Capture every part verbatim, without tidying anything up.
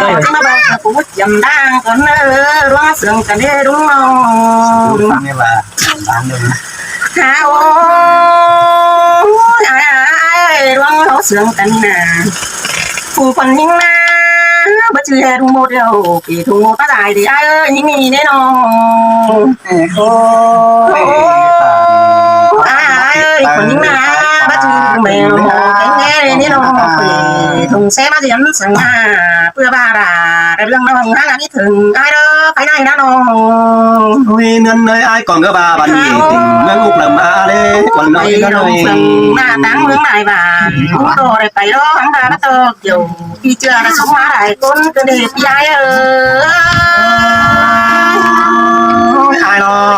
ꞌnị ꞌnị. Phú chiếm đang con ơ, ꞌluống sương căn ꞌnị ꞌlung ꞌnọng. Phú sương ꞌnị ꞌva, đang đương. Hả ô, ai, ai, ai, ꞌluống ꞌlung sương căn ꞌnị nả. Phú khuôn ꞌnhính ꞌnạ, báu chứ ꞌhế ꞌlung ꞌmột điêu, kỉ ꞌlung ꞌmột báu đảy đi ai ơi, ꞌnhính ꞌnị ꞌnị ꞌnọng. Ôi, ôi, ai, ai, khuôn ꞌnhính ꞌnạ, báu chứ ꞌlung ꞌmệt ꞌlung ꞌmột kéng ꞌnị ꞌnị ꞌnọng. Ôi, ꞌlung ꞌsớ báu chứ ꞌmắn săng ꞌnạ, ꞌpưa ꞌva ꞌva, ꞌlung ꞌnọng hăng ꞌnị ꞌthớng, ai ꞌlớ, pay ꞌnị ꞌnạ ꞌnọng. Ôi, ꞌnưn ơi, ai ꞌcọ ꞌcọ ꞌva ꞌva ꞌnị, tỉnh ꞌmướng ꞌlụk lăm ꞌmá ꞌlế, khuôn ꞌnọng ꞌnị ꞌnớ ơi. Nả táng ꞌmướng lai ꞌva, ꞌcọ đảy pay ꞌlớ, hăng ꞌva báu ꞌtọ kiẻo. Đi ꞌchưa ꞌnạ sống ꞌmá lai ꞌcốn ꞌcọ đi ꞌpi ai ơi. Ôi, ai lo,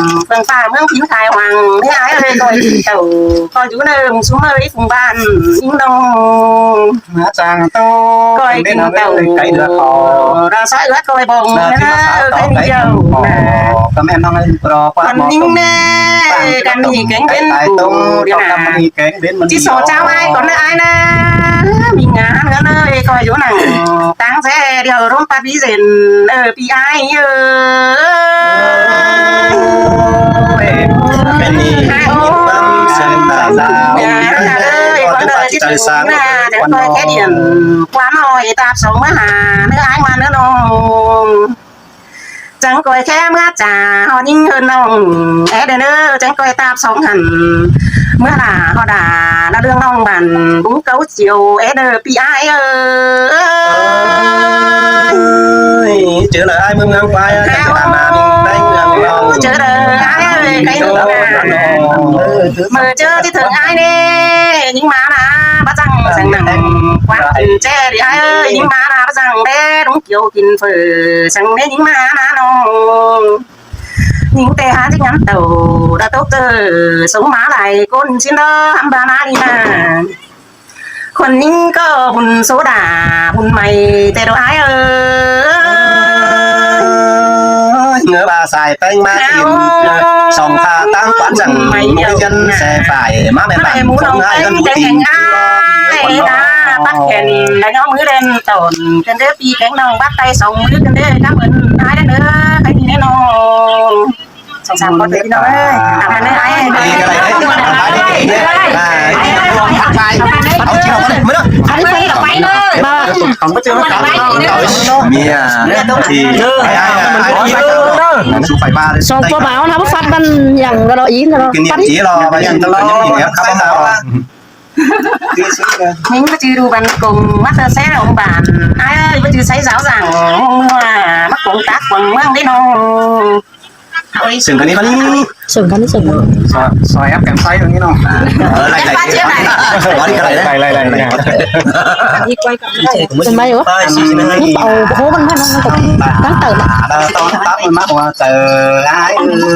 phường ba, ꞌmướng Phín Khai Hoang. Ơi ơi, ꞌcọ ꞌchí tảu, ꞌcọ dú ꞌnớ ꞌmướng sú ꞌmới phung bản ꞌnhính ꞌnọng. Má chang tô. ꞌCọ ꞌchí tảu. Cái đứa họ. Đó, sói ướt coi bông. Đó, ꞌnớ, cái đứa họ, cái đứa họ. Cái đứa họ. Căn ꞌnhính ꞌnớ, căn ꞌmí kéng bến. Cái tông, cái đứa họ. Căn ꞌmí kéng bến. ꞌChí so chao ai, ꞌcọ ꞌnớ ai ꞌnớ. ꞌMí ngán ꞌnớ, ơi, ꞌcọ dú ꞌnặn. Táng ꞌsé điêu rôm pát ví dên, ơ, ꞌpi ai ơi. Ôi, cái này. Hai ô. Băng sương đà đà. Nhà nó là ơi, con ơi, chứ đừng sáng. Ná, để coi cái điện. Qua ꞌnọi tạp sống ꞌmá ha, ꞌnớ ai ꞌmá ꞌnớ ꞌnọng. Chắng ꞌcoi khék ꞌmá chả, ꞌhọt ꞌnhính ꞌhướn ꞌnọng. É đê ꞌnớ, chắng ꞌcoi tạp sống hẳn. ꞌMá đà, ꞌhọt đà, ꞌlạ ꞌlương ꞌnọng bản, bún cáu chiêu, é đê ꞌpi ai ơi. Ôi, chớ là ai ꞌmướng ꞌmướng quái á, chắc chắn là mình đánh ꞌlương ꞌnọng. Chớ là ai ơi, cái ꞌnọng. Ơ, ꞌmưa chớ ꞌchí thưởng ai ꞌnê, ꞌnhính ꞌmá ná, bá chăng, chăng nẳng, quán thử chè đi ai ơi, ꞌnhính ꞌmá ná, bá chăng đê, đúng kiểu kin phở, chăng đê, ꞌnhính ꞌmá ná ꞌnọng. ꞌNhính té há chích ngắm tàu, đã tốc tơ, sống ꞌmá lai, ꞌcốn xin đó, hăm ba ná đi mà. Khuôn ꞌnhính ꞌcọ bun số đà, bun mảy, té đô ai ơi. Ngớ ba sai ꞌpéng ꞌmá tin, song pha ꞌtáng quán chăng, mảy mũi dân xe phải, ꞌmá mẹ bản, ꞌmá mẹ mũi không ai dân mũi tin. Ai, ta, tắt khen, đã nhóm ꞌmứ đen tổn, khen đế pi kéng ꞌnọng bắt tay song ꞌmứ, khen đế, cảm ơn ai đen ơi, cái gì đen ơi. Song song con đi ꞌnọng ơi. Tạm biệt ꞌnớ ai. Đi cái này đấy. Ai, ai, ai. Bắt đầu bắt đầu bắt đầu. Ăn đi, phải là quay thôi. Không có chưa. Mía. Thì ai, ai, ai, ai. Song ꞌpọ báo nó bắt ꞌmắn dẳng ꞌnớ ꞌnớ. Cái niệm chỉ lo, và dặn lo. Kỷ niệm khắp ꞌmắn lo. ꞌMính bá chứ đu bắn cùng, mắt tơ sé ông bản. Ai ơi, bá chứ say giáo giảng, hôm mưa, mắc cuống tác cuống mương đi nô. Sướng cái này, cái này. Sướng cái này, sướng cái này. Soi, soi ép kèm say rồi, you know. Ờ, lại, lại. Ép phát trước này. Nói đi cái này đấy. Lại, lại, lại, lại. Đi quay cặp này. Sân bay ủa? Ơi, xin lỗi. Ủa, ủa, con mắt nó, nó, nó, nó tao, tao, tao, tao, tao, tao, tao, ai.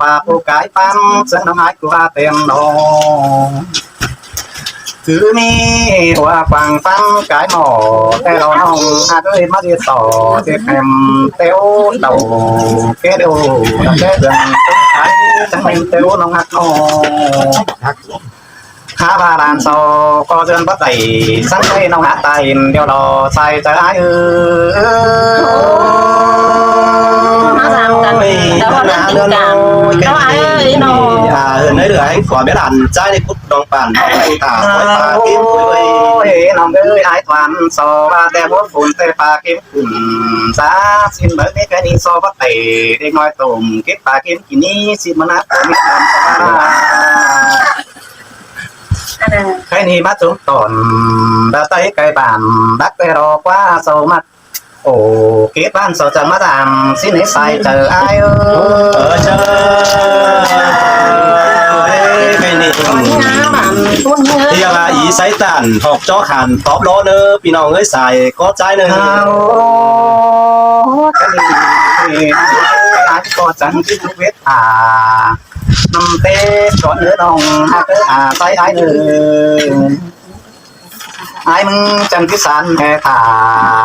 ꞌpặp ꞌpộ cai ꞌpắn, ꞌsướng ꞌnặm ꞌhại ꞌcọ ꞌva ꞌtến ꞌnớ. Cứ mi hua quảng phán cái mỏ, cái lò nòng hạt ơi, mắt đi tỏ, cái kèm téo đầu, cái đầu, cái đường, cái trắng lên téo nòng hạt nò. Há ba đàn sau, có dươn bắt đẩy, sẵn đây nòng hạt tài, điều đó sai trái ai ư. Ơ, nó làm tận, nó có tình cảm, nó ai ơi, nó. À, nơi được anh có biết đàn trai đi cút đồng bản, nó phải thả, phải thả kim, ôi, ôi. Ôi, lòng ơi, ai toàn so, ba te bốn phun, te pha kim, ừm, giá xin bởi mấy cái đi so bắt đẩy, đi nói tùm, kết pha kim, kỳ ní, xin mà nát, tùm, cái này bắt chúng tổn, đã thấy cái bản, bác tê đó quá sâu mắt. Ổ kết bạn sau chân mắt làm, xin hãy sai chờ ai ơi. Ờ, chờ. Ê, cái này. Thì là ý sai tản, học cho khán top đó nữa, vì nó người sai, có trái nữa. Áo, cái này, ai có chẳng chứ không biết à. Năm Tết có nữa đồng, à, cứ à, sai ai nữa. Ai mưng chân cái sàn hè thả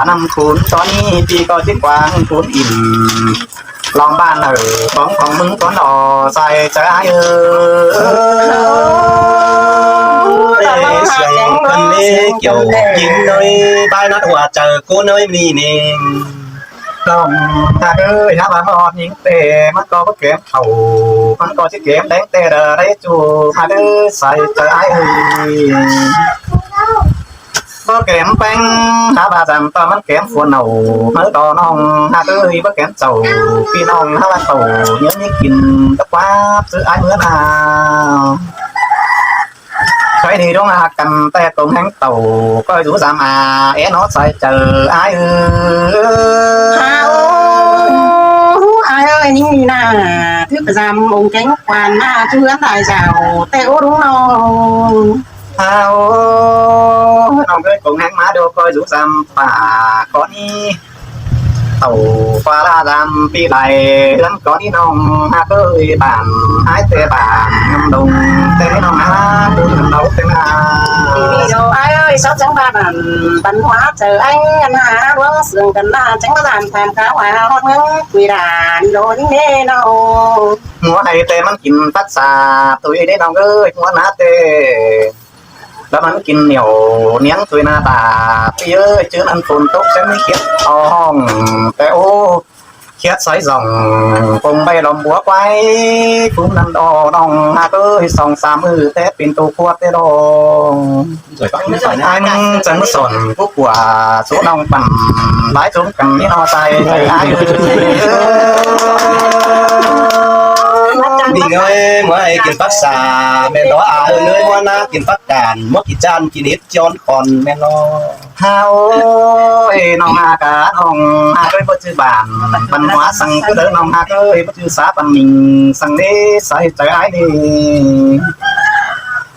năm khốn cho ni pi coi cái quang khốn im lòng bàn ở bóng phòng mưng con đỏ sai trái ơi. Ê, sương cân lê kiểu chín nơi, bai nát hoa trời cô nơi mi nè. Lòng ta ơi, há ba mọt những tê, mắt có bất kém khẩu, mắt có chiếc kém đánh tê đờ đấy chu, há đứa sai trái ơi. Có kém bánh, há ba dặm to mắt kém phun nầu, hớ đò nòng, há ơi, bất kém chầu, phi nòng, há ba tàu, nhớ nhích kín, tấp quáp, giữ ai mướn à. Khói đi đúng à, cần te tông hén tàu, coi rú dặm à, é nó sai chờ ai ư. Hao, ai ơi, những gì nà, thứ phải dặm ông cánh quan nà, chú hướn tài dạo, te ố đúng nâu. Hao, nòng ơi, tông hén má đô, coi rú dặm pả, con đi. Tàu pha la dặm pi lai, lắm có đi nòng, há ơi, bản, ai tê bản, ngâm đồng, tê nòng há, bún ngâm đấu tê nà. Đi đi đâu, ai ơi, sáu chấm ba bản, văn hóa chờ anh, ngân hà, đuống sương cần nà, tránh có dặm tham khảo, hòa, hót ngưỡng, quỷ đàn, đi đâu, những nê nâu. Múa hay tê mắn kín phát xa, tui đi nòng ơi, múa ná tê. Đá mắn kín nhiều niếng tui na tả, pi ơi, chứ ăn phun tốc sẽ mới khiết o hong, tê ô, khiết sói dòng, cùng bay lòm búa quái, phun năn đo đong, há ơi, sòng xa mư, tết pin tu khuat tê đo. Anh chẳng sòn, cú của số nòng pẳn, bái chúng cần ní no sai, ai ơi. Đi ngơi, mới kín phát xa, mẹ đó à, ơi, nơi mua na, kín phát cản, mốt kín chan, kín ít chón còn, mẹ nó. Hao ơi, nòng hà cả, nòng hà ơi, bất chư bản, văn hóa săng cứ đỡ nòng hà ơi, bất chư xã văn minh, săng đế, sai trời ai đi.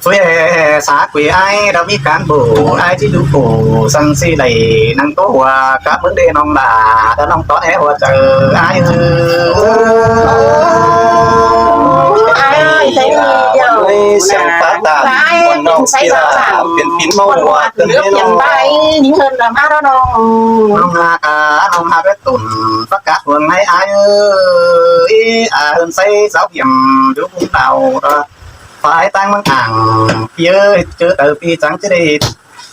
Phối hệ xã quỷ ai, đâu biết cán bộ, ai chứ đủ khổ, săng si đẩy, năng tố hòa, các vấn đề nòng đà, đã nòng tó é hòa trời, ai ơi. Ai ơi, thấy đi, Ôi, xem phát tản, ai, còn nòng sai kia, sao rằng, phiền phiền mau hòa, cần biết lòng bay, những hơn là má đó nòng. Nòng hà cả, nòng hà cái tủn, tất cả phường này ai ơi, à, hơn xây giáo điểm, đủ cũng đào, ờ, phải tăng măng ảng, phía chớ tờ phi trắng chứ đi,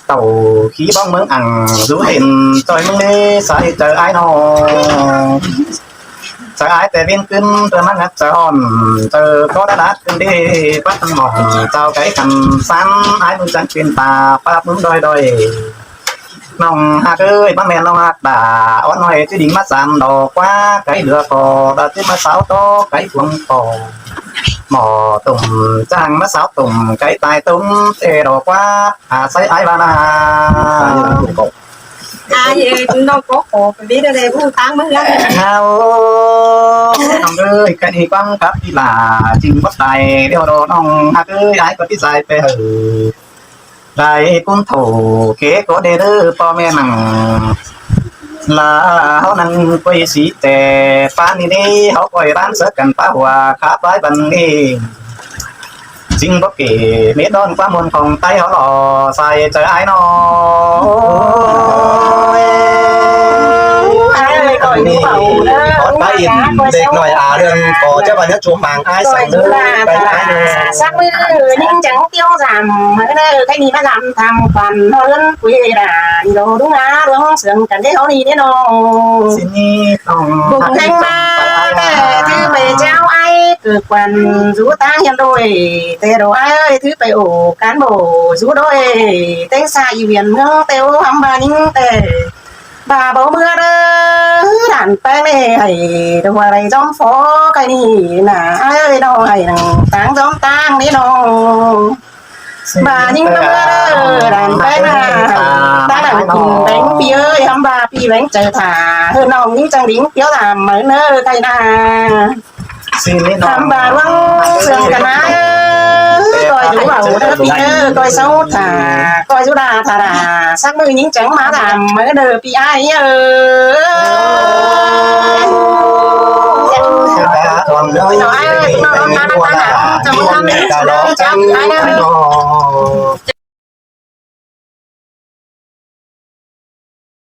tàu khí bóng măng ảng, rú hên, trôi măng đi, sai trời ai nò. Sai ai tê viên cưng, tơ măng ngắt trời hòn, tơ có đá đá cưng đi, bắt tăng mỏng, tàu cái khăn sắn, ai mưng trắng quên ta, pháp mưng đôi đôi. Nòng hạc ơi, băng đèn nòng hạc đà, ón nói chứ đính mắt dám đỏ quá, cái lửa cò, đà chứ mắt sáo to, cái cuồng cò. Mỏ tùm, chàng mắt sáo tùm, cái tai tùm, tê đỏ quá, à, say ai ba na. Ai, nó có khổ, phải biết đây, bu táng mất lắm. Hào, nòng ơi, cái đi quăng cắp đi là, chinh bất tài, đeo đồ nòng hạc ơi, ai có tí dài về hử. Lai cún thổ kế có đê đơ po mẹ nặng. Là háo năng quay sĩ tè phán đi đi, háo quay bán sớ cần phá hòa khá phái bần đi. ꞌTính báu kể mết đón ꞌquám ꞌmuôn khong Tay ꞌháu lo sai chaư ải ꞌnọ. Ôi, ải ơi, khỏi ꞌnị, bảo đơ, con bái ỉm, khỏi ꞌdệt sau ꞌnọi à, ꞌlươn có chắc vào nhất chúa mạng ải khỏi sau đơ, là bái ải đơ. Sắc ꞌmự ꞌnhính chắng tiếu dăm, ꞌmự đơ, cái ꞌnị ꞌmá dăm tham quan, nó ꞌlươn quê đà, đi đô đúng á, đúng sướng cắn cái ꞌháu ꞌnị ꞌnị ꞌnọ. Xin ꞌnị, không, bục khánh ma, cái thứ bày cháo ải, cơ quan rú táng hiến đôi, tê đồ ải ơi, thứ bày ổ cán bộ rú đôi, têng xa y viện ꞌmướng têu hăm ba ꞌnhính tê. Bà báu ꞌmưa đơ, đàn ꞌpéng ꞌnị hảy, đồ ải đom phó cái ꞌnị nả, ải ơi, nó hảy nẳng táng đom táng ꞌnị ꞌnọ. Bà ꞌnhính ꞌmưa đơ, đàn ꞌpéng nả, hảy táng nẳng ꞌpéng ꞌpi ơi, hăm bà ꞌpi ꞌpéng chaư thả, hơn ꞌnọng ꞌnhính chắng đính tiếu làm ꞌmự ꞌnớ cái nả. Hăm bà ꞌluống sương căn ải, coi dú bảo đơ ꞌpi ơi, coi sau thả, coi dú đà thả đà, sắc ꞌmự ꞌnhính chắng ꞌmá dăm ꞌmự đơ ꞌpi ải ơi. Nó ải ơi, nó ải ơi, nó ải ơi, nó ải ơi.